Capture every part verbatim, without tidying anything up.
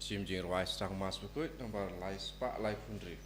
Shim jingrwai sdang Mass bakhuid, nambar lai spah laiphew hynriew.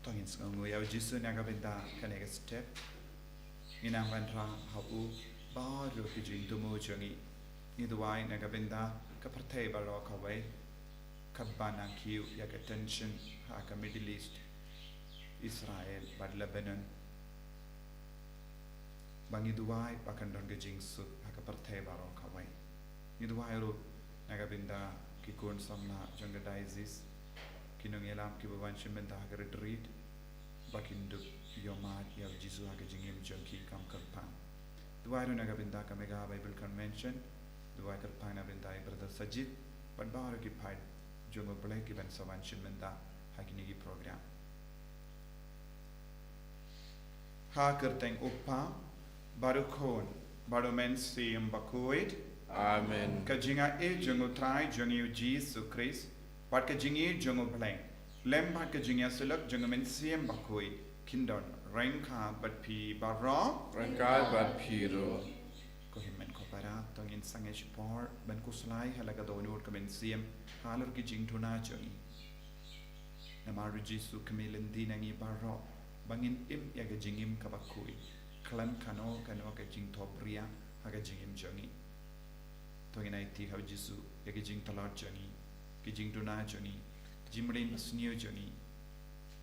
To ngin sngewnguh ïa u Jisu na ka bynta kane ka step. Ngin nang wanrah ha u baroh ki jingthmu jong ngi. Ngi duwai na ka bynta ka pyrthei baroh kawei, kaba nang kiew ïa ka tension ha ka Middle East, Israel bad Lebanon. Ba ngi duwai ba kan don ka jingsuk ha ka pyrthei baroh kawei. Ngi duwai ruh na ka bynta ki khun samla jong ka diocese, ki nongïalam kiba wan shim bynta ha ka retreat, ba kin dup ïohmad ïa u Jisu ha ka jingim jong ki kam kyrpang. Duwai ruh na ka bynta ka Mega Bible Convention, duwai kyrpang na bynta i Brother Sajid bad baroh ki paid jong U Blei kiban sa wan shim bynta ha kine ki program. Ha ka kyrteng U Kpa, bad U Khun, bad U Mynsiem Bakhuid. Amen. Ka jingaiei jong U Trai jong ngi U Jisu Khrist, bad ka jingïeit jong U Blei, lem bad ka jingïasyllok jong U Mynsiem Bakhuid, kin don ryngkat bad phi baroh. Ryngkat bad phi ruh. Ko hynmen ko para, to ngin sangeh shipor ban khuslai ha la ka dohnud ka mynsiem halor ki jingduna jong ngi. Namar U Jisu u kyrmen lynti na ngi baroh ba ngin im ïa ka jingim kaba khuid khlem kano kano ka jingthop ria ha ka jingim jong ngi. To ngin aiti ha U Jisu ïa ka jingtlot jong ngi, ka jingduna jong ngi, ka jingmlien basniew jong ngi,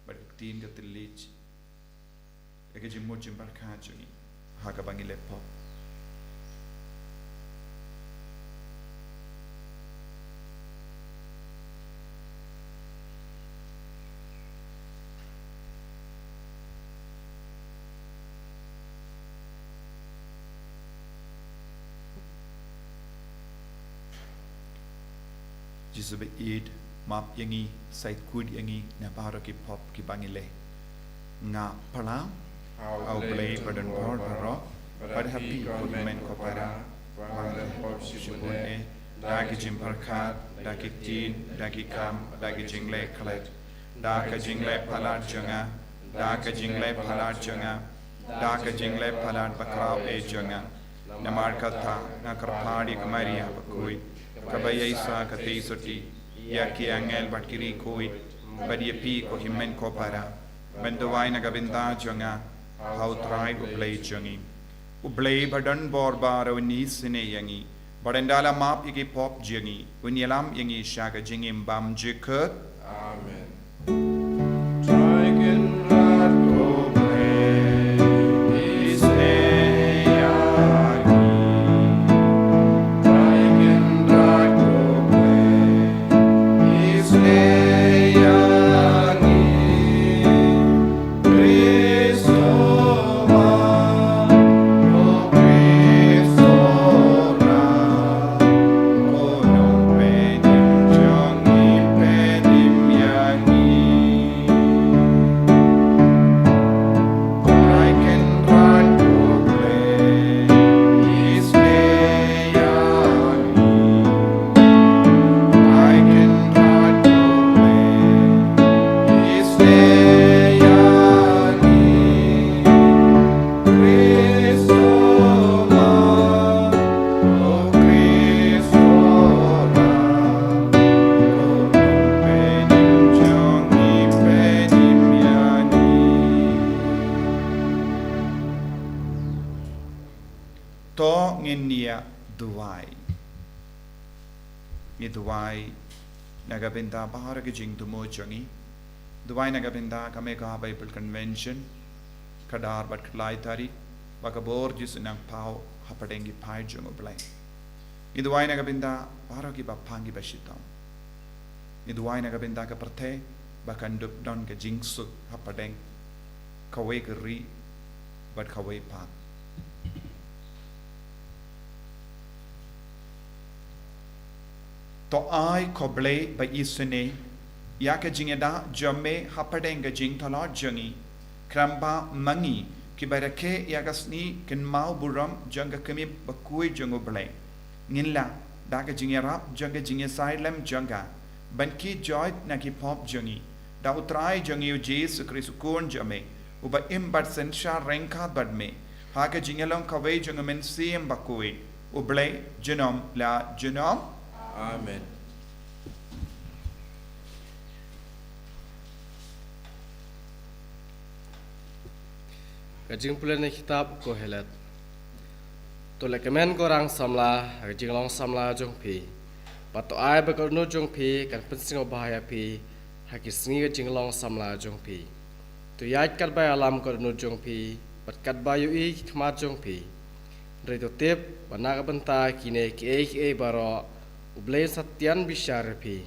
bad ka ktien ka thylliej, ïa ka jingmut jingpyrkhat jong ngi ha kaba ngi leh pop. Jisu ba ïeit, map ïa ngi, sait kut ïa ngi na baroh ki pop kiba ngi leh. Nga pyrshang ha U Blei ba donbor baroh, bad ha phi ko hynmen ko para, ba nga leh pop shibun eh, da ki jingpyrkhat, da ki ktien, da ki kam, da ki jingleh klet, da ka jingleh palat jong nga, da ka jingleh palat jong nga, da ka jingleh palat bakhraw eh jong nga. Namar kata nga kyrpad ïa ka Maria bakhuid, kaba ïaishah katei sotti, ïa ki angel bad ki riewkhuid, bad ïa phi ko hynmen ko para, ban duwai na ka bynta jong nga ha U Trai U Blei jong ngi. U Blei ba donbor baroh un isynei ïa ngi, bad ynda la map ïa ki pop jong ngi, un ïalam ïa ngi sha ka jingim bymjukut. Amen. Trai Kynrad ko Blei, isynei ïa ngi. Trai Kynrad ko Blei, isynei ïa ngi. Khrist Soman, ko Khrist Soman, ko Nongpynim jong ngi, pynim ïa Ngin ïa duwai. Ngi duwai na ka bynta baroh ki jingthmu jong ngi. Duwai na ka bynta ka Meghalaya Bible Convention, ka ar bad ka lai tarik, ba ka bor Jisu nang paw hapdeng ki paid jong U Blei. Ngi duwai na ka bynta baroh kiba pang kiba shitom. Ngi duwai na ka bynta ka pyrthei, ba kan dup don ka jingsuk hapdeng kawei ka ri bad kawei pat. To ai, ko Blei ba isynei, ïa ka jingïada jong me hapdeng ka jingthlot jong ngi, khnang ba ma ngi kiba rakhe ïa ka sngi kynmaw burom jong ka khmih bakhuid jong U Blei, ngin lah da ka jingïarap jong ka jingïasai lem jong ka, ban kit joit na ki pop jong ngi, da U Trai jong ngi U Jisu Khrist U Khun jong me, uba im bad synshar ryngkat bad me ha ka jingïalong kawei jong U Mynsiem Bakhuid, U Blei junom la junom. Amen. Ka jingpule na kitab Kohelet. To lehkmen ko rang samla ha ka jinglong samla jong phi, bad to ai ba ka dohnud jong phi kan pynsngewbha ïa phi ha ki sngi ka jinglong samla jong phi. To ïaid katba ïalam ka dohnud jong phi bad katba ïohi ki khmat jong phi. Hynrei to tip ba na ka bynta kine kiei kiei baroh U Blei un sa tian bishar ïa phi.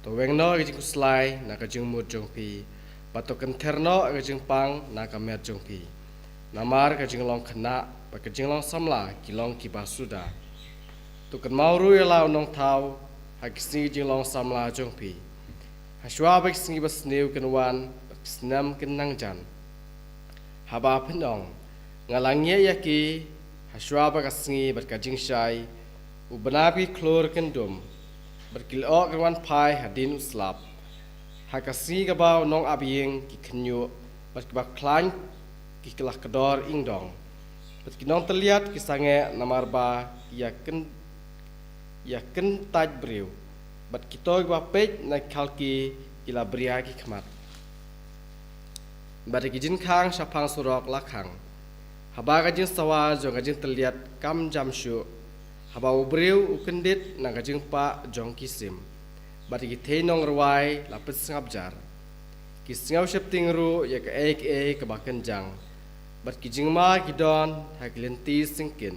To weng noh ïa ka jingkhuslai na ka jingmut jong phi, bad to kynther noh ïa ka jingpang na ka met jong phi. Namar ka jinglong khynnah bad ka jinglong samla ki long kiba suda. To kynmaw ruh ïa la u nongthaw ha ki sngi ka jinglong samla jong phi, hashuwa ba ki sngi basniew kin wan bad ki snem kin nang jan. Haba phin ong, nga la ngiah ïa ki, hashuwa ba ka sngi bad ka jingshai, u bnai bad ki khlur kin dum, bad ki lyoh kin wan phai hadien u slap. Ha ka sngi kaba u nongap ïing, ki khynñiuh bad kiba khlaiñ ki la kdor ïngdong, bad ki nongtylliat ki sangeh namar ba ki ïa kyn ïa kyntait briew, bad kito kiba peit na ki khalki ki la bria ki khmat, bad ki jingkhang shaphang surok la khang. Haba ka jingsawa jong ka jingtylliat kam jam shuh, haba u briew u kyndit na ka jingpah jong ki sim, bad ki thei nongrwai la pynsngap jar. Ki sngew sheptieng ruh ïa kaei kaei kaba kynjang, bad ki jingma ki don ha ki lynti syngkien.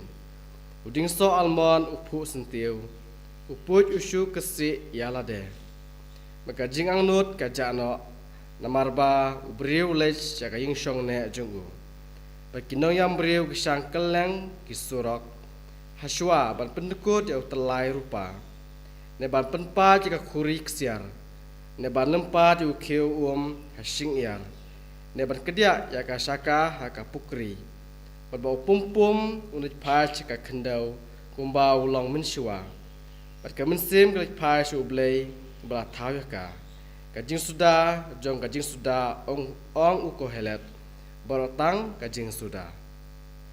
U dieng soh almon u phuh syntiew, u puit u shu kyrsih ïa lade. Bad ka jingangnud ka jah noh, namar ba u briew u leit sha ka ïingshong neh jong u. Bad ki nongïam briew ki shang kylleng ki surok, hashuwa ban pyndkut ïa u tyllai rupa, ne ban pynpait ïa ka khuri ksiar, ne ban lympat ïa u khiew um ha shyngiar, ne ban kdiah ïa ka shaka ha ka pukri. Bad ba u pum pum un leit phai sha ka khyndew kumba u long mynshuwa, bad ka mynsiem ka leit phai sha U Blei uba la thaw ïa ka. Ka jingsuda jong ka jingsuda, ong, ong u Kohelet, baroh tang ka jingsuda.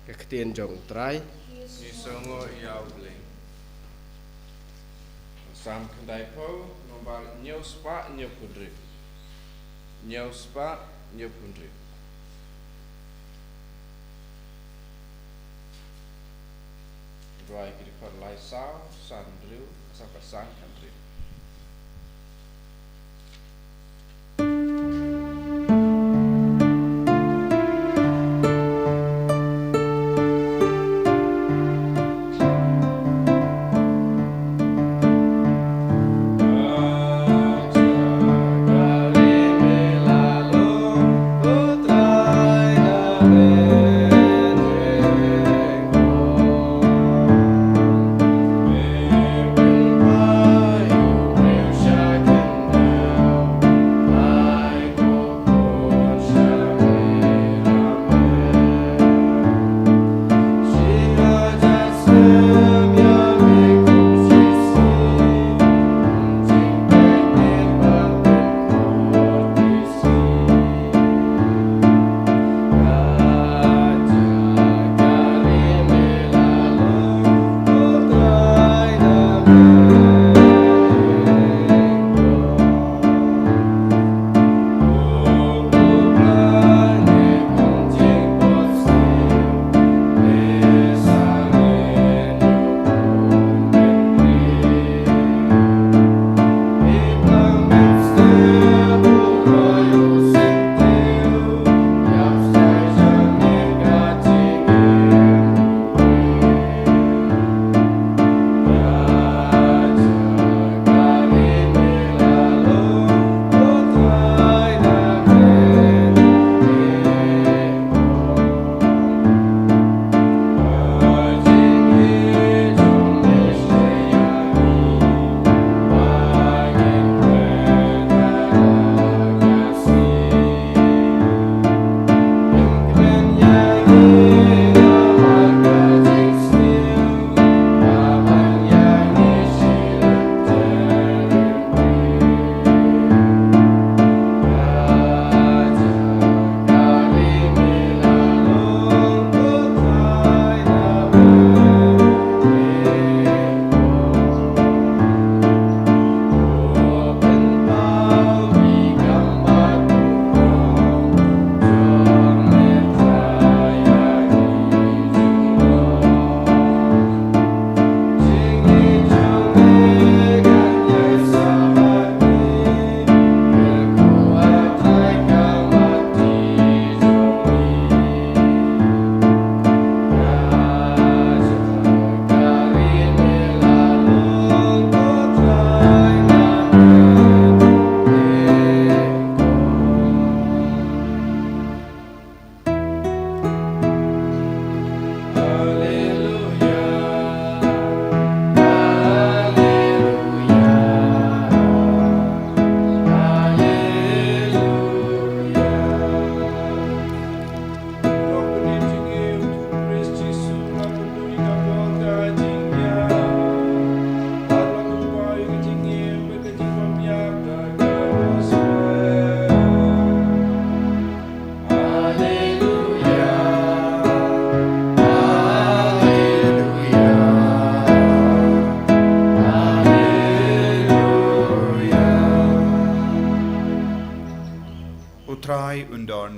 Ka ktien jong U Trai. Ngi sngewnguh ïa U Blei. Salm khyndaiphew, nombar hynñiew spah hynñiewphew hynriew. Hynñiew spah hynñiewphew hynriew. Duwai ki dkhot lai saw san hynriew, saw khatsan khathynriew.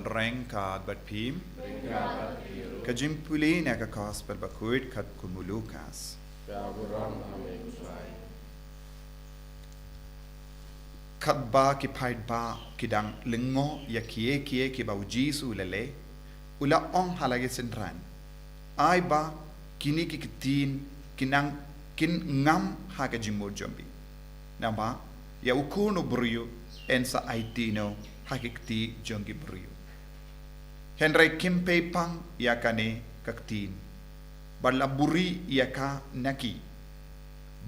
Ryngkat bad phi. Ka jingpule na ka Gospel bakhuid katkum u Lukas. Katba ki paidbah ki dang lyngngoh ïa kiei kiei kiba u Jisu u la leh, u la ong ha la ki synran, ai ba kine ki ktien kin nang, kin ngam ha ka jingmut jong phi. Namar ïa u Khun u briew yn sa aiti noh ha ki kti jong ki briew. Hynrei kim pei pang ïa kane ka ktien, bad la buhrieh ïa ka na ki,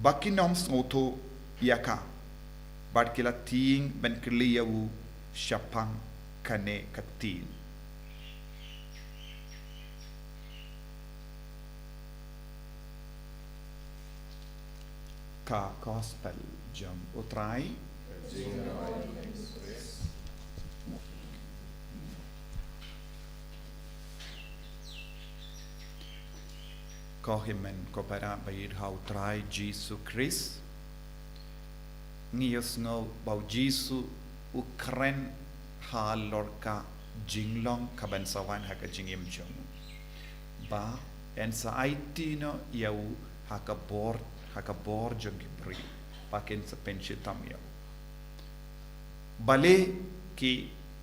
ba kin ym sngewthuh ïa ka, bad ki la tieng ban kylli ïa u shaphang kane ka ktien. Ka Gospel jong u Trai. Ko hynmen ko para ba ïeit ha u Trai Jisu Khrist. Ngi ïohsngew ba u Jisu u kren halor ka jinglong kaban sa wan ha ka jingim jong u, ba yn sa aiti noh ïa u ha ka bor, ha ka bor jong ki briew, ba kin sa pynshitom ïa u. Balei ki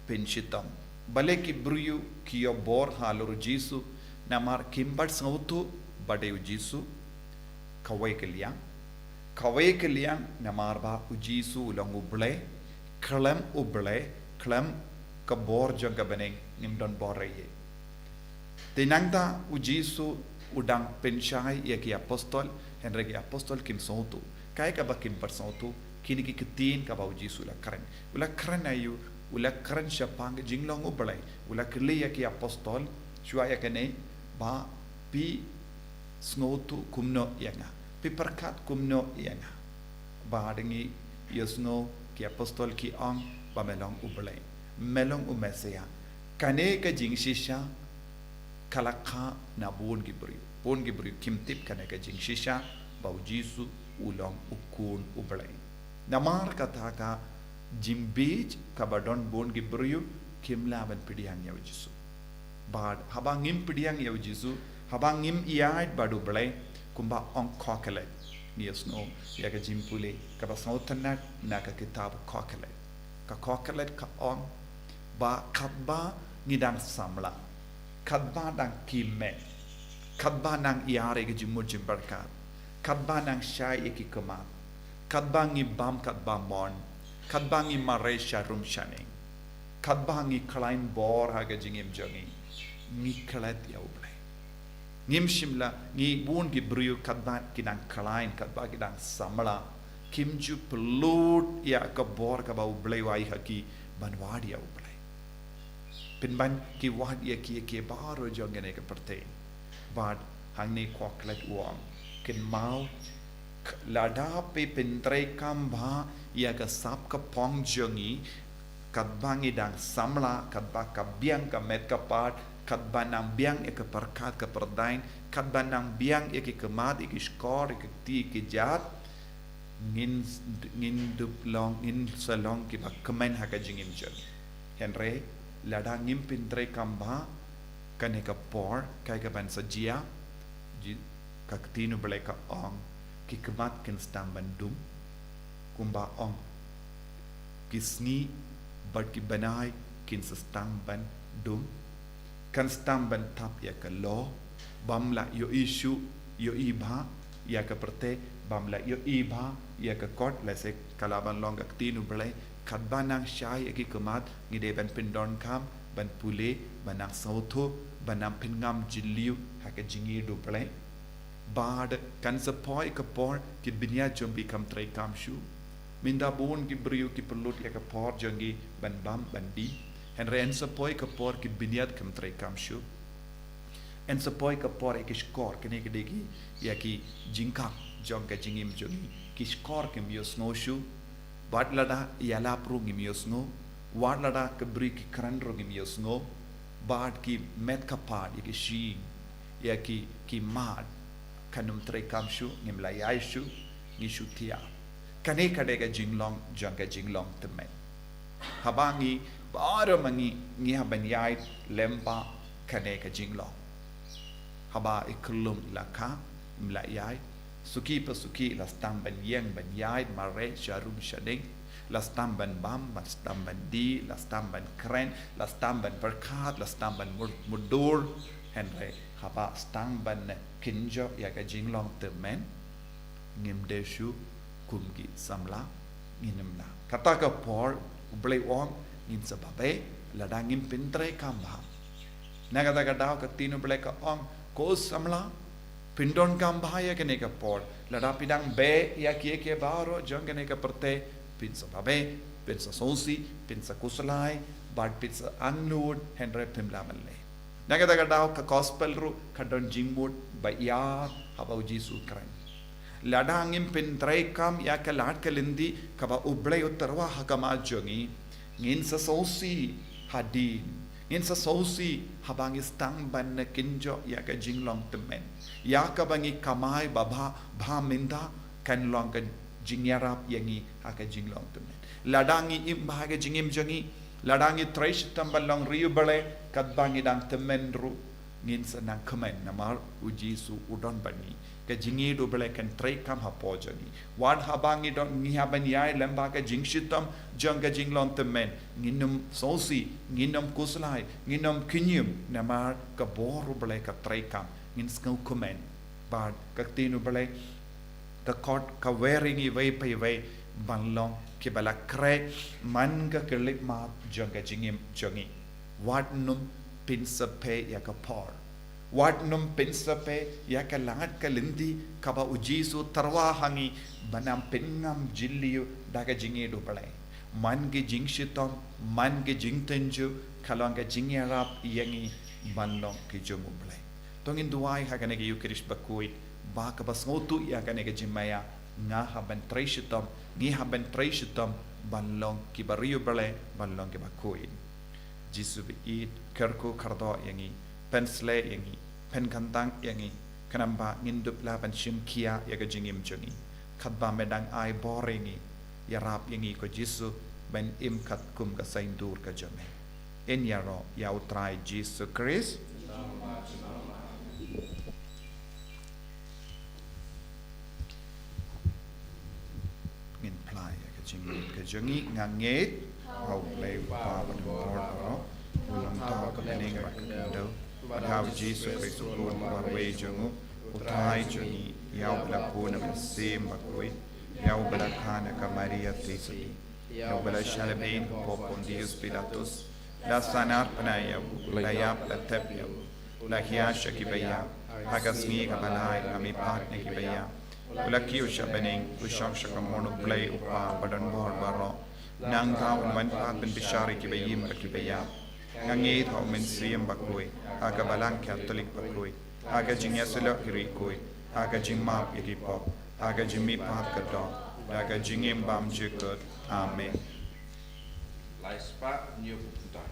pynshitom? Balei ki briew ki ïoh bor halor u Jisu? Namar kim pat sngewthuh ba dei u Jisu. Kawei ka liang, kawei ka liang namar ba u Jisu u long u Blei, khlem u Blei, khlem ka bor jong ka bneng, ngim don bor ei ei. Te nangta u Jisu u dang pynshai ïa ki apostol, hynrei ki apostol kim sngewthuh. Kaei kaba kim pat sngewthuh? Kine ki ktien kaba u Jisu u la kren. U la kren aïu? U la kren shaphang ka jinglong u Blei. U la kylli ïa ki apostol, shuwa ïa kane, ba phi sngewthuh kumno ïa nga? Phi pyrkhat kumno ïa nga? Bad ngi ïohsngew ki apostol ki ong ba me long u Blei, me long u Messiah. Kane ka jingshisha ka la kha na bun ki briew. Bun ki briew kim tip kane ka jingshisha ba u Jisu u long u Khun u Blei. Namar kata ka jingbieit kaba don, bun ki briew kim lah ban pdiang ïa u Jisu. Bad haba ngim pdiang ïa u Jisu, haba ngim ïaid bad u Blei, kumba ong Kohelet, ngi ïohsngew ïa ka jingpule kaba sngewtynnat na ka kitab Kohelet. Ka Kohelet ka ong ba katba ngi dang samla, katba dang kiew met, katba nang ïar ïa ka jingmut jingpyrkhat, katba nang shai ïa ki khmat, katba ngi bam katba mon, katba ngi mareh sharum shaneng, katba ngi khlaiñ bor ha ka jingim jong ngi, ngi klet ïa u Blei. Ngim shym la, ngi bun ki briew katba ki dang khlaiñ, katba ki dang samla, kim ju pynlut ïa ka bor kaba u Blei u ai ha ki ban wad ïa u Blei. Pynban ki wad ïa kiei kiei baroh jong kane ka pyrthei. Bad hangne Kohelet u ong, kynmaw, lada phi pyntreikam bha ïa ka sap ka phong jong ngi, katba ngi dang samla, katba ka biang ka met ka pat, katba nang biang ïa ka pyrkhat ka pyrdain, katba nang biang ïa ki khmat, ïa ki shkor, ïa ki kti, ïa ki kjat, ngin, ngin dup long, ngin sa long kiba kmen ha ka jingim jong ngi. Hynrei lada ngim pyntreikam bha, kane ka por, kaei kaban sa jia? Ji-, ka ktien u Blei ka ong, ki khmat kin sdang ban dum, kumba ong, ki sngi bad ki bnai kin sa sdang ban dum, kan sdang ban thap ïa ka lyoh, bym lah ïohi shuh, ïohi bha ïa ka pyrthei, bym lah ïohi bha ïa ka kot, lehse ka lah ban long ka ktien u Blei, katba nang shai ïa ki khmat, ngi dei ban pyndonkam, ban pule, ban nang sngewthuh, ban nang pynngam jylliew ha ka jingïeit u Blei. Bad kan sa poi ka por ki bniat jong phi kim treikam shuh. Mynta bun ki briew ki pynlut ïa ka por jong ki ban bam ban dih. Hynrei yn sa poi ka por ki bniat kim treikam shuh. Yn sa poi ka por ïa ki shkor, kine ki dei ki, ïa ki jingkam jong ka jingim jong ngi. Ki shkor kim ïohsngew shuh. Wat lada ïalap ruh ngim ïohsngew, wat lada ki briew ki kren ruh ngim ïohsngew, bad ki met ka pat, ïa ki shyieng, ïa ki, ki mad, kan ym treikam shuh, ngim lah ïaid shuh, ngi shu thiah. Kane ka dei ka jinglong jong ka jinglong tymmen. Haba ngi Baroh ma ngi ngi hap ban ïaid lem bad kane ka jinglong. Haba i khyllung i la kha, im la ïaid, suki pa suki la sdang ban ïeng ban ïaid mareh sharum shading, la sdang ban bam, la sdang ban dih, la sdang ban kren, la sdang ban pyrkhat, la sdang ban mur-, mutdur. Hynrei haba sdang ban kynjoh ïa ka jinglong tymmen, ngim dei shuh kum ki samla, ngin ym lah. Kata ka por U Blei u ong ngin sa babe lada ngim pyntreikam bha. Na kata ka daw ka ktien U Blei ka ong, ko samla, pyndonkam bha ïa kane ka por. Lada phi dang beh ïa kiei kiei baroh jong kane ka pyrthei, phin sa babe, phin sa sngewsih, phin sa khuslai, bad phin sa angnud, hynrei phim lah ban leh. Na kata ka daw ka gospel ruh ka don jingmut ba ïar haba U Jisu u kren. Lada ngim pyntreikam ïa ka lad ka lynti kaba U Blei u tyrwa ha khmat jong ngi, ngin sa sngewsih hadien, ngin sa sngewsih haba ngi sdang ban kynjoh ïa ka jinglong tymmen. Ïa kaba ngi kamai ba bha, bha mynta kan long ka jingïarap ïa ngi ha ka jinglong tymmen. Lada ngi im bha ha ka jingim jong ngi, lada ngi trei shitom ban long ri U Blei katba ngi dang tymmen ruh, ngin sa nang kmen namar U Jisu u don bad ngi. Ka jingïeit U Blei kan treikam hapoh jong ngi. Wat haba ngi don, ngi hap ban ïaid lem bad ka jingshitom jong ka jinglong tymmen, ngin ym sngewsih, ngin ym khuslai, ngin ym kñium, namar ka bor U Blei ka treikam. Ngin sngewkmen bad ka ktien U Blei ka khot, ka wer ïa ngi iwei pa iwei ban long kiba la khreh man ka khyllipmat jong ka jingim jong ngi. Wat nym pynsapheh ïa ka por. Wat nym pynsapheh ïa ka lad ka lynti kaba U Jisu u tyrwa ha ngi ban ym pynngam jylliew da ka jingïeit U Blei. Man ki jingshitom, man ki jingtynjuh, ka long ka jingïarap ïa ngi ban long ki jong U Blei. To ngin duwai ha kane ka Ïukharist bakhuid, ba kaba sngewthuh ïa kane ka jingmaïa, nga hap ban trei shitom, ngi hap ban trei shitom ban long kiba ri U Blei, ban long kiba khuid. Jisu ba ïeit, kyrkhu kyrdoh ïa ngi, pynsleh ïa ngi, pynkyntang ïa ngi, khnang ba ngin dup lah ban shim khia ïa ka jingim jong ngi. Katba me dang ai bor ïa ngi, ïarap ïa ngi ko Jisu ban im katkum ka saiñdur ka jong me. Yn ïaroh ïa U Trai Jisu Khrist. Ngin phla ïa ka jingngeit ka jong ngi. Nga ngeit ha U Blei U Kpa badonbor baroh, U Nongthoh ka bneng bad ka khyndew, bad ha U Jisu Khrist U Khun uba marwei jong u, U Trai jong ngi, ïa uba la bun na ka mynsiem bakhuid, ïa uba la kha na ka Maria Theisotti, ïa uba la shah lehbeiñ hapoh Pontius Pilatus, la sahnarphna ïa u, la ïap, la thep ïa u, la hiar sha kiba ïap, ha ka sngi kaba lai la mihpat na kiba ïap, u la kiew sha bneng, u shong sha ka mon U Blei U Kpa badonbor baroh. Nangta un wan pat ban bishar ïa kiba im bad kiba ïap. Nga ngeit ha U Mynsiem Bakhuid, ha ka Balang Katholik bakhuid, ha ka jingïasyllok ki riewkhuid, ha ka jingmap ïa ki pop, ha ka jingmihpat ka doh, ha ka jingim bymjukut. Amen. Lai spah hynñiewphew khyndai.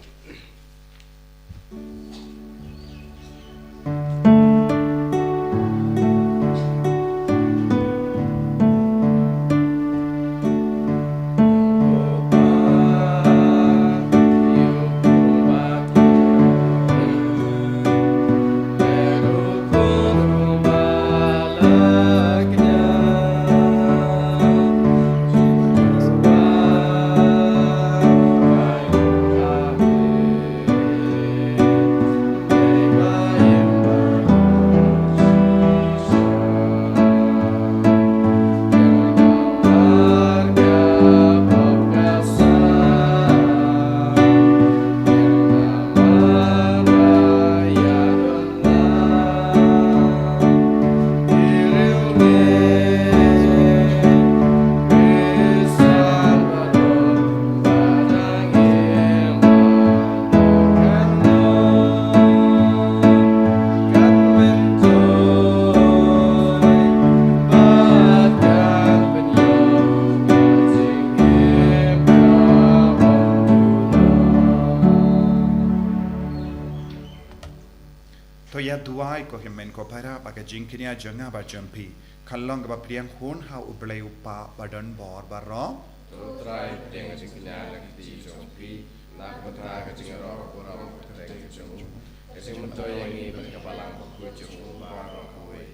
To ïa duwai ko hynmen ko para, ba ka jingkñia jong nga bad jong phi kan long kaba pdiang hun ha U Blei U Kpa badonbor baroh. To Trai, pdiang ka jingkñia na ka kti jong phi. Na ka bynta ka jingïaroh burom kaba kyrteng jong u, ka jingmyntoi ïa ngi bad ka balang bakhuid jong u baroh kawei.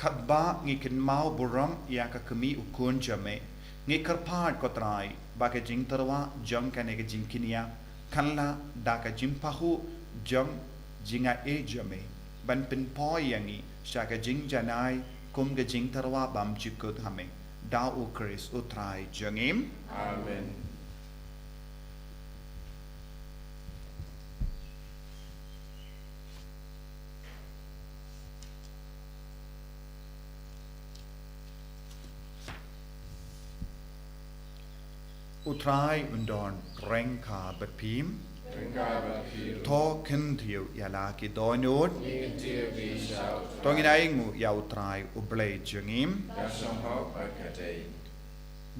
Katba ngi kynmaw burom ïa ka kmie u khun jong me, ngi kyrpad ko Trai ba ka jingtyrwa jong kane ka jingkñia kan lah da ka jingpahuh jong jingaiei jong me ban pynpoi ïa ngi sha ka jingjanai kum ka jingtyrwa bymjukut ha me, da u Khrist u Trai jong ngi. Amen. U Trai un don ryngkat bad phi. Ryngkat bad phi ruh. To kyntiew ïa la ki dohnud. Ngi kyntiew ïa phi sha u Trai. To ngin ai nguh ïa u Trai u Blei jong ngi. Ka shong hok bad ka dei.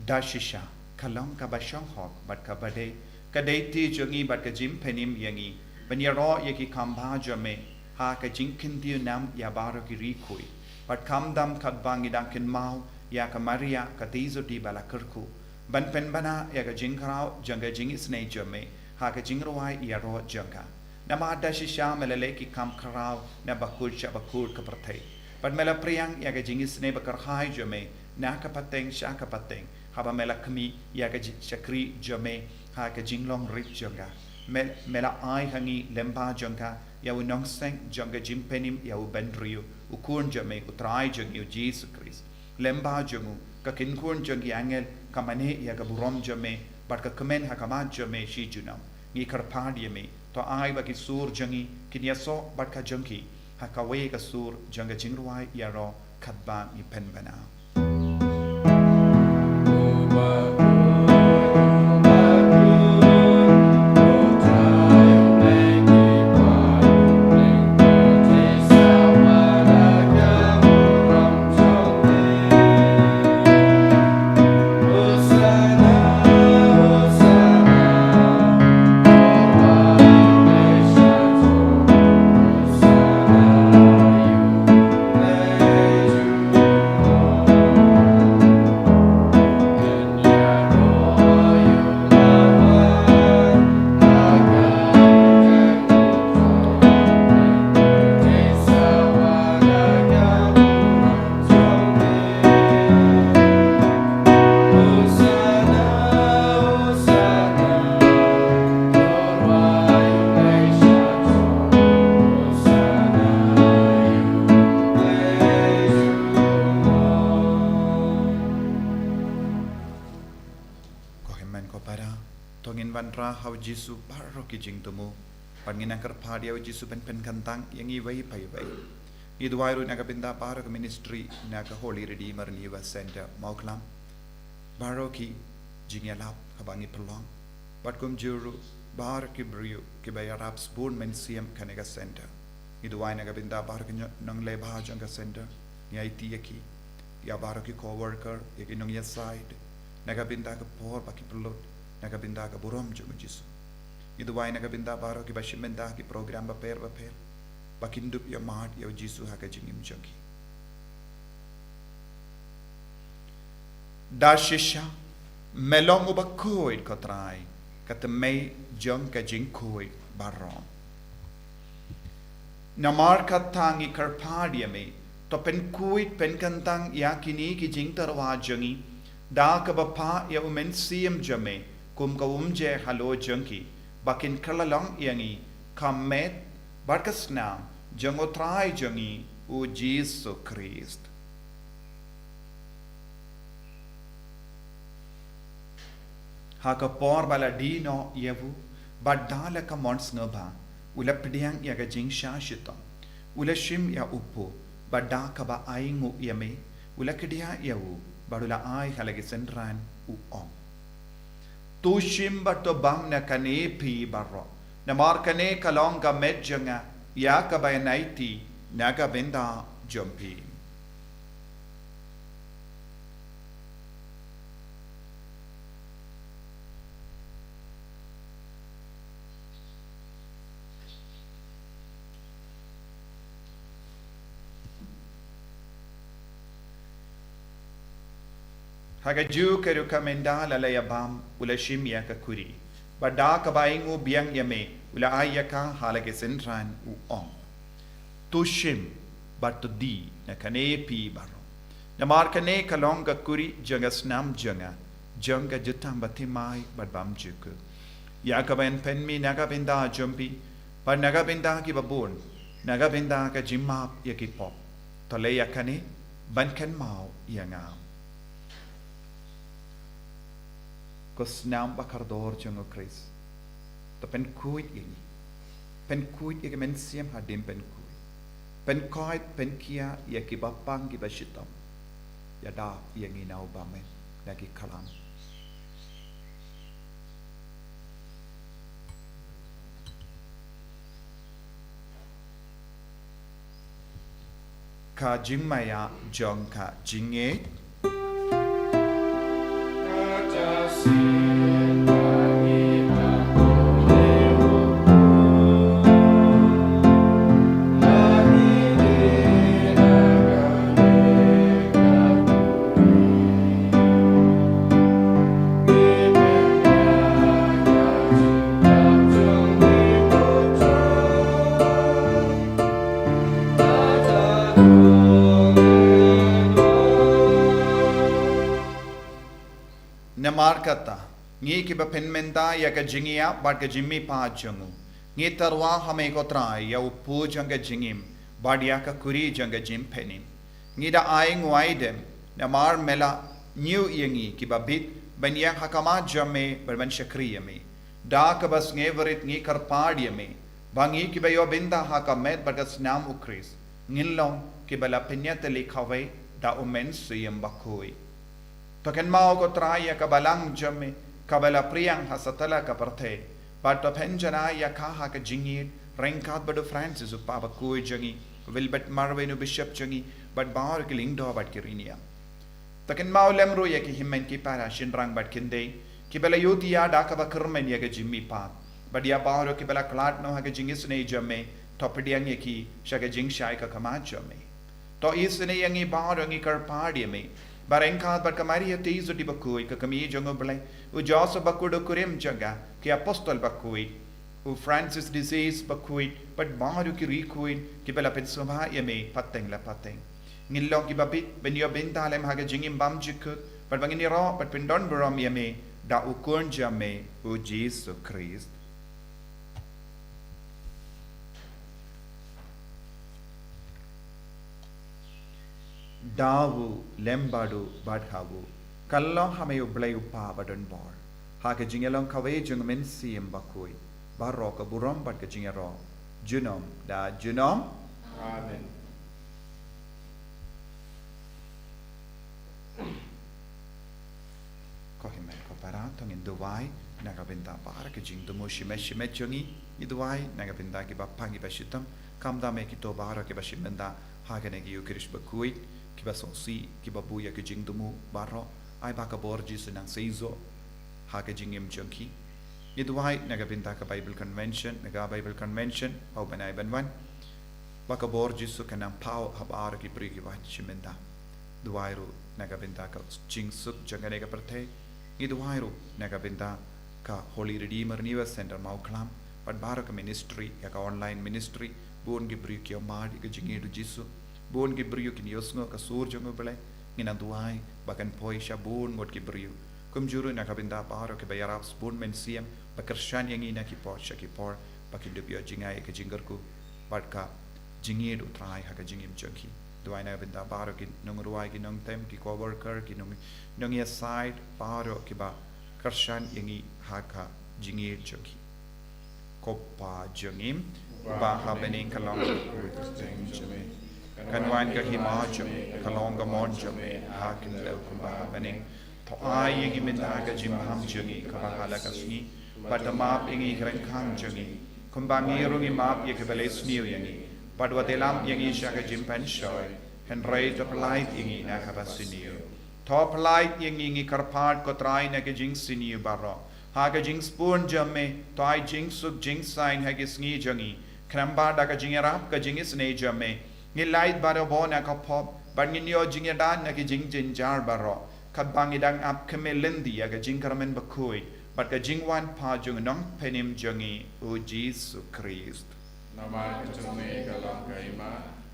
Da shisha, ka long kaba shong hok bad kaba dei, ka dei ti jong ngi bad ka jingpynim ïa ngi ban ïaroh ïa ki kam bha jong me ha ka jingkyntiew nam ïa baroh ki ri khuid, bad khamtam katba ngi dang kynmaw ïa ka Maria ka Theisotti ba la kyrkhu, ban pynbna ïa ka jingkhraw jong ka jingisynei jong me ha ka jingrwai ïaroh jong ka. Namar da shisha me la leh ki kam khraw na bakut sha bakut ka pyrthei, bad me la pdiang ïa ka jingisynei bakyrhai jong me na ka pateng sha ka pateng, haba me la khmih ïa ka ji-, shakri jong me ha ka jinglong rit jong ka. Me, me la ai ha ngi lyngba jong ka ïa u nongseng jong ka jingpynim ïa u bynriew, u Khun jong me, u Trai jong ngi u Jisu Khrist. Lyngba jong u, ka kynkhun jong ki angel ka mane ïa ka burom jong me, bad ka kmen ha khmat jong me shi junom. Ngi kyrpad ïa me, to ai ba ki sur jong ngi kin ïasoh bad ka jong ki ha kawei ka sur jong ka jingrwai ïaroh katba ngi pynbna. Ko hynmen ko para, to ngin wanrah ha u Jisu baroh ki jingthmu, bad ngin nang kyrpad ïa u Jisu ban pynkyntang ïa ngi iwei pa iwei. Ngi duwai ruh na ka bynta baroh ka ministry na ka Holy Redeemer Renewal Center Mawklam, baroh ki jingïalap kaba ngi pynlong, bad kumjuh ruh baroh ki briew kiba ïarap sbun mynsiem kane ka center. Ngi duwai na ka bynta baroh ki nyo-, nongleh bha jong ka center, ngi aiti ïa ki, ïa baroh ki co-worker, ïa ki nongïasaid, na ka bynta ka por ba ki pynlut na ka bynta ka burom jong u Jisu. Ngi duwai na ka bynta baroh kiba shim bynta ha ki program bapher bapher, ba kin dup ïa mad ïa u Jisu ha ka jingim jong ki. Da shisha, me long uba khuid ko Trai, ka tymmen jong ka jingkhuid baroh. Namar kata ngi kyrpad ïa me, to pynkhuid pynkyntang ïa kine ki jingtyrwa jong ngi, da kaba phah ïa u Mynsiem jong me kum ka umjer halor jong ki, ba kin kylla long ïa ngi ka met bad ka snam jong u Trai jong ngi u Jisu Khrist. Ha ka por ba la die noh ïa u, bad da la ka mon sngewbha, u la pdiang ïa ka jingshah shitom, u la shim ïa u pud, bad da kaba ainguh ïa me, u la kdiah ïa u, bad u la ai ha la ki synran, u ong: To shim bad to bam na kane phi baroh, namar kane ka long ka met jong nga, ïa kaba ïanaiti na ka bynta jong phi. Ha kajuh ka rukom ynda la la ïa bam, u la shim ïa ka kuri, Bad da kaba ainguh biang ïa me, u la ai ïa ka ha la ki synran, u ong: To shim bad to die na kane phi baroh. Namar kane ka long ka kurian jong ka snam jong nga, jong ka jutang bathymmai bad bymjukut, ïa kaba yn pynmih na ka bynta jong phi bad na ka bynta kiba bun, na ka bynta ka jingmap ïa ki pop. To leh ïa kane ban kynmaw ïa nga. Ko snam ba kordor jong U Khrist, to pynkhuid ïa ngi. Pynkhuid ïa ki mynsiem hadien pynkhuid. Pynkhuid, pynkhiah ïa kiba pang kiba shitom. Ïada ïa ngi na u bymman na ki khlam. Ka jingmaïa jong ka jingngeit. Namar kata, ngi kiba pynmynta ïa ka jingïap bad ka jingmihpat jong u, ngi tyrwa ha me ko Trai ïa u pud jong ka jingim bad ïa ka kurim jong ka jingpynim. Ngi da ainguh aidem, namar me la ñiew ïa ngi kiba bit ban ïeng ha khmat jong me bad ban shakri ïa me. Da kaba sngewrit ngi kyrpad ïa me ba ngi kiba ïoh bynta ha ka met bad ka snam U Khrist, ngin long kiba la pynïatylli kawei da U Mynsiem Bakhuid. To kynmaw ko Trai ïa ka balang jong me kaba la pdiang ha satlak ka pyrthei, bad to pynjanai ïa ka ha ka jingïeit ryngkat bad u Francis u Papa bakhuid jong ngi, u Wilbert Marweiñ u Bishop jong ngi, bad baroh ki lyngdoh bad ki riewniam. To kynmaw lem ruh ïa ki hynmen ki para shynrang bad khyndiat kiba la ïohi ïa da kaba kyrmen ïa ka jingmihpat, bad ïa baroh kiba la khlad noh ha ka jingisynei jong me, to pdiang ïa ki sha ka jingshai ka khmat jong me. To isynei ïa ngi baroh, ngi kyrpad ïa me ba ryngkat bad ka Maria Theisotti bakhuid, ka kmie jong U Blei, u Joseph bakhuid u kurim jong ka, ki apostol bakhuid, u Francis de Assisi bakhuid, bad baroh ki riewkhuid kiba la pynsngewbha ïa me pateng la pateng, ngin long kiba bit ban ïoh bynta lem ha ka jingim bymjukut, bad ba ngin ïaroh bad pyndonburom ïa me da u Khun jong me u Jisu Khrist. Da u lem bad u bad ha u, ka long ha me U Blei U Kpa badonbor, ha ka jingïalong kawei jong U Mynsiem Bakhuid, baroh ka burom bad ka jingïaroh junom da junom. Amen. Ko hynmen ko para, to ngin duwai na ka bynta baroh ki jingthmu shimet shimet jong ngi. Ngi duwai na ka bynta kiba pang kiba shitom. Kham tam ïa kito baroh kiba shim bynta ha kane ka Eukharist bakhuid, kiba sngewsih, kiba buh ïa ki jingthmu baroh. Ai ba ka bor Jisu nang seisoh ha ka jingim jong ki. Ngi duwai na ka bynta ka Bible Convention, na ka Bible Convention ha u bnai ban wan, ba ka bor Jisu kan nang paw ha baroh ki briew kiba shim bynta. Duwai ruh na ka bynta ka jingsuk jong kane ka pyrthei. Ngi duwai ruh na ka bynta ka Holy Redeemer Renewal Center Mawkhlam, bad baroh ka ministry, ïa ka online ministry, bun ki briew ki ïohmad ïa ka jingïeit u Jisu, bun ki briew kin ïohsngew ka sur jong U Blei. Ngin nang duwai ba kan poi sha bun ngut ki briew. Kumjuh ruh na ka bynta baroh kiba ïarap sbun mynsiem ba kyrshan ïa ngi na ki por sha ki por, ba kin dup ïoh jngai ïa ka jingkyrkhu bad ka jingïeit u Trai ha ka jingim jong ki. Duwai na ka bynta baroh ki nongrwai, ki nongtem, ki co-worker, ki nong, nongïasaid, baroh kiba kyrshan ïa ngi ha ka jingïeit jong ki. Ko Pa jong ngi uba ha bneng, ka long ka kyrteng jong me. Kan wan ka hima jong me, ka long ka mon jong me ha khyndew kumba ha bneng. To ai ïa ngi mynta ka jingbaham jong ngi kaba ha la ka sngi, bad to map ïa ngi ki ryngkang jong ngi, kumba ngi ruh ngi map ïa kiba leh sniew ïa ngi. Bad wat ïalam ïa ngi sha ka jingpynshoi, hynrei to pyllait ïa ngi na kaba sniew. To pyllait ïa ngi, ngi kyrpad ko Trai, na ka jingsniew baroh. Ha ka jingsbun jong me, to ai jingsuk jingsaiñ ha ki sngi jong ngi, khnang ba da ka jingïarap ka jingisynei jong me, ngin lait barabor na ka pop, bad ngin ïoh jingïada na ki jingjynjar baroh, katba ngi dang ap khmih lynti ïa ka jingkyrmen bakhuid bad ka jingwan pat jong u Nongpynim jong ngi u Jisu Khrist. Namar ka jong me ka long ka hima,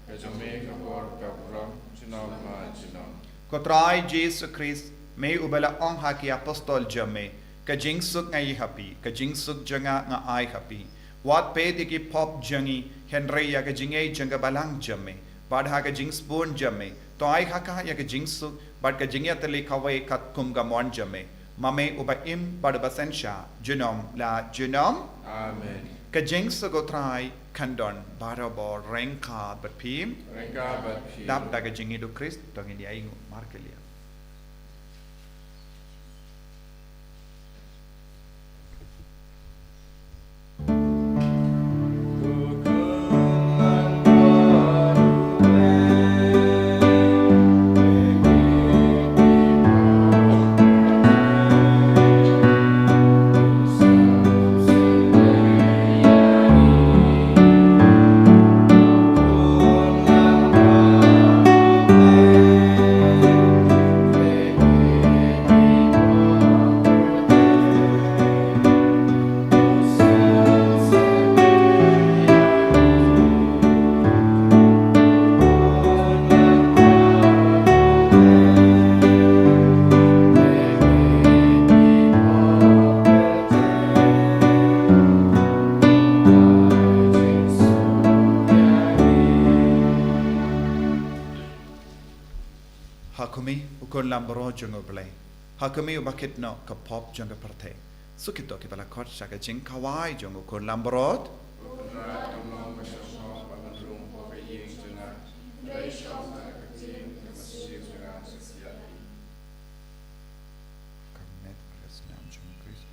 ka jong me ka bor ka burom, junom la junom. Ko Trai Jisu Khrist, me uba la ong ha ki apostol jong me, ka jingsuk nga ai ha phi, ka jingsuk jong nga nga ai ha phi. Wat peit ïa ki pop jong ngi, hynrei ïa ka jingïeit jong ka balang jong me, bad ha ka jingsbun jong me, to ai ha ka ïa ka jingsuk bad ka jingïatylli kawei katkum ka mon jong me. Ma me uba im bad uba synshar, junom la junom. Amen. Ka jingsuk u Trai kan don barabor ryngkat bad phi. Ryngkat bad phi. Dap da ka jingïeit u Khrist, to ngin ïa ainguh markylliang. Ha khmih, u Khun Lambrot jong U Blei. Ha khmih, uba kit noh ka pop jong ka pyrthei. Suk kito kiba la khot sha ka jingkhawai jong u Khun Lambrot. Ka met bad ka sniang jong u Khrist.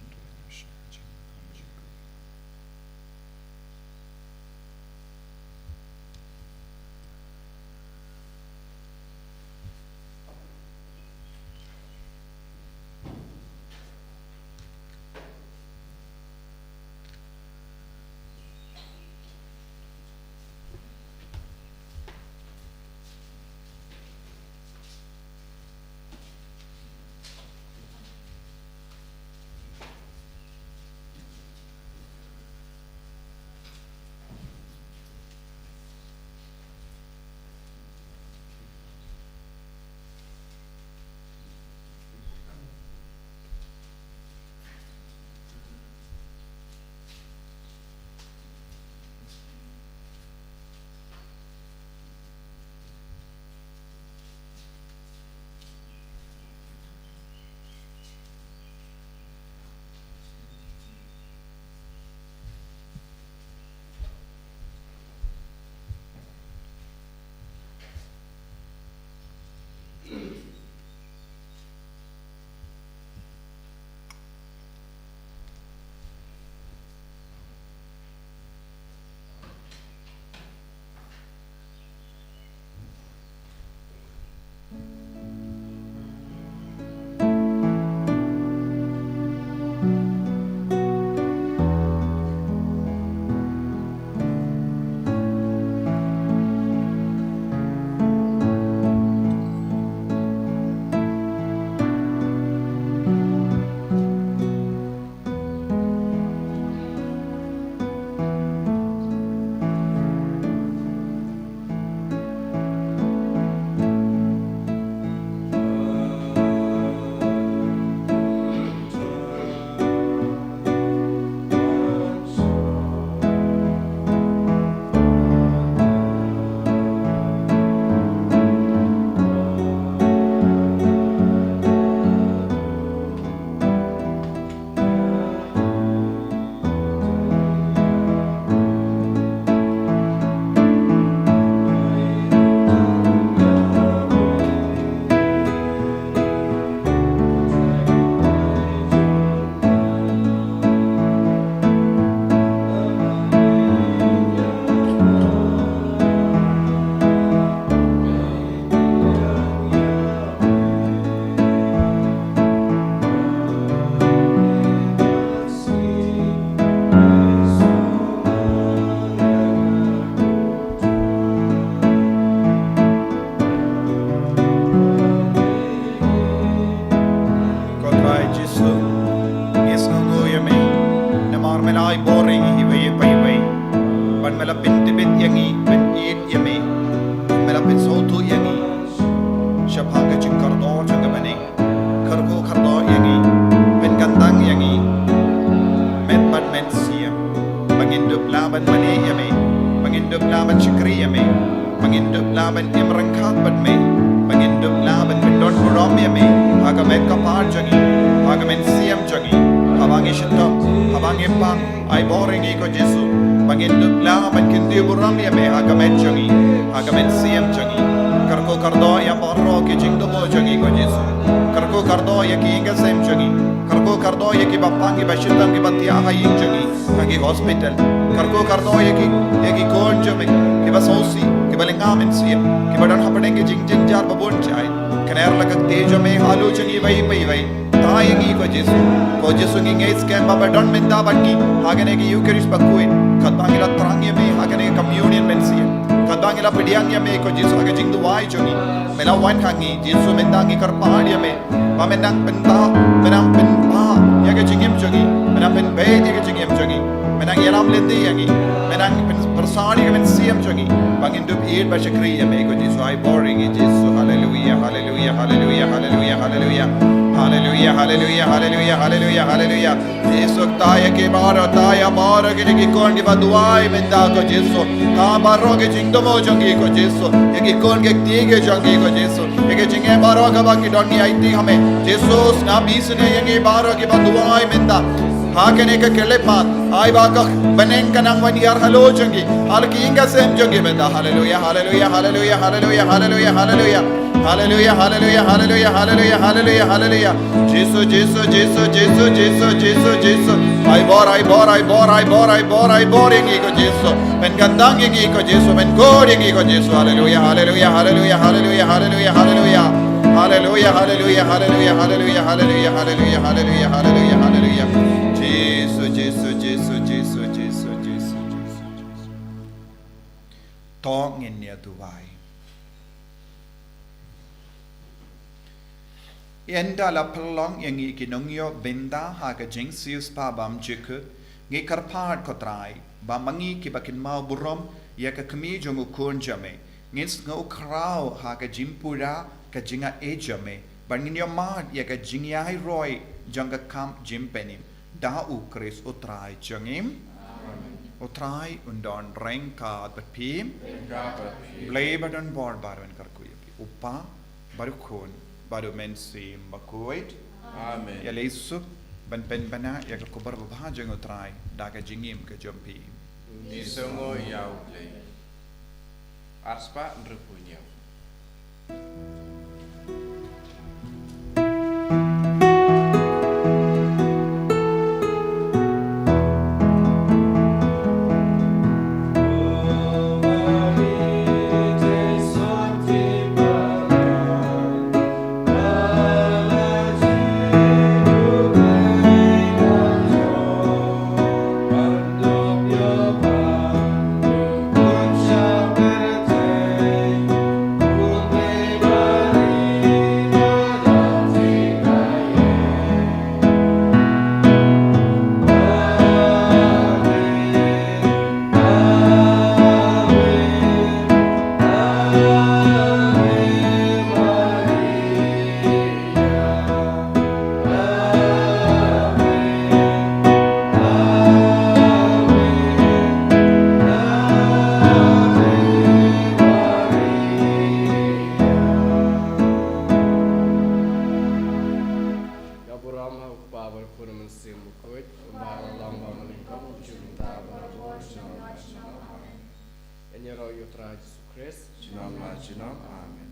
Me la pyntbit ïa ngi, pynïeit ïa me. Me la pynsngewthuh ïa ngi shaphang ka jingkordor jong ka bneng. Kyrkhu kordor ïa ngi, pynkyntang ïa ngi, met bad mynsiem, ba ngin dup lah ban mane ïa me, ba ngin dup lah ban shakri ïa me, ba ngin dup lah ban im ryngkat bad me, ba ngin dup lah ban pyndon burom ïa me ha ka met ka phad jong ngi, ha ka mynsiem jong ngi, haba ngi shitom, haba ngi pang. Ai bor ïa ngi ko Jisu, ba ngin dup lah ban kyntiew burom ïa me ha ka met jong ngi, ha ka mynsiem jong ngi. Kyrkhu kordor ïa baroh ki jingthmu jong ngi ko Jisu. Kyrkhu kordor ïa ki ïing ki sem jong ngi. Kyrkhu kordor ïa kiba pang, kiba shitom, kiba thiah ha ïing jong ngi, ha ki hospital. Kyrkhu kordor ïa ki, ïa ki khun jong me, kiba sngewsih, kiba lyngngoh mynsiem, kiba don hapdeng ki jingjynjar ba bun jait. Kner la ka ktien jong me halor jong ngi iwei pa iwei. Thaw ïa ngi ko Jisu. Ko Jisu, ngi ngeit skhem ba me don mynta bad ngi ha kane ka Eucharist bakhuid. Katba ngi la thrang ïa me ha kane ka communion mynsiem, katba ngi la pdiang ïa me ko Jisu ha ka jingduwai jong ngi, me la wan ha ngi. Jisu, mynta ngi kyrpad ïa me ba men nang pynbha, men nang pynbha ïa ka jingim jong ngi, men nang pynbeit ïa ka jingim jong ngi, men nang ïalam lynti ïa ngi, men nang pyn-, pyrsad ïa ka mynsiem jong ngi, ba ngin dup ïeit bad shakri ïa me ko Jisu. Ai bor ïa ngi Jisu. Haleluia, haleluia, haleluia, haleluia, haleluia. Haleluia, haleluia, haleluia, haleluia, haleluia. Jisu, thaw ïa ki baroh, thaw ïa baroh kine ki khun kiba duwai mynta ko Jisu. Thaw baroh ki jingthmu jong ki ko Jisu. Ïa ki khun ki kti ki jong ki ko Jisu. Ïa ki jingeh baroh kaba ki don, ngi aiti ha me. Jisu, sngap isynei ïa ngi baroh kiba duwai mynta ha kane ka khyllipmat. Ai ba ka bneng kan nang wan hiar halor jong ngi, halor ki ïing ki sem jong ngi mynta. Haleluia, haleluia, haleluia, haleluia, haleluia, haleluia. Haleluia, haleluia, haleluia, haleluia, haleluia, haleluia. Jisu, Jisu, Jisu, Jisu, Jisu, Jisu, Jisu. Ai bor, ai bor, ai bor, ai bor, ai bor, ai bor ïa ngi ko Jisu. Pynkyntang ïa ngi ko Jisu, pynkhuid ïa ngi ko Jisu. Haleluia, haleluia, haleluia, haleluia, haleluia, haleluia. Haleluia, haleluia, haleluia, haleluia, haleluia, haleluia, haleluia, haleluia, haleluia. Jisu, Jisu, Jisu, Jisu, Jisu, Jisu, Jisu. To ngin ïa duwai. Ynda la pynlong ïa ngi ki nongïoh bynta ha ka jingsiewspah bymjukut, ngi kyrpad ko Trai ba ma ngi kiba kynmaw burom ïa ka kmie jong u Khun jong me, ngin sngew khraw ha ka jingpura ka jingaiei jong me, bad ngin ïohmad ïa ka jingïairoi jong ka kam jingpynim. Da u Khrist u Trai jong ngi. Amen. U Trai un don ryngkat bad phi. Ryngkat bad phi. Blei ba don bor baroh un kyrkhu ïa phi. U Kpa bad u Khun bad u Mynsiem Bakhuid. Amen. Ïaleh suk ban pynbna ïa ka khubor babha jong u Trai da ka jingim ka jong phi. Ngi sngew ïa u Blei. Arspah hynriewphew hynñiew. Ka burom ha u Kpa bad u Khun bad u Mynsiem Bakhuid, kumba la long, ba mynnyngkong, mynta bad barabor, sha la sha la. Ïa ngi ïaroh ïa u Trai Jisu Khrist. Junom la junom. Amen.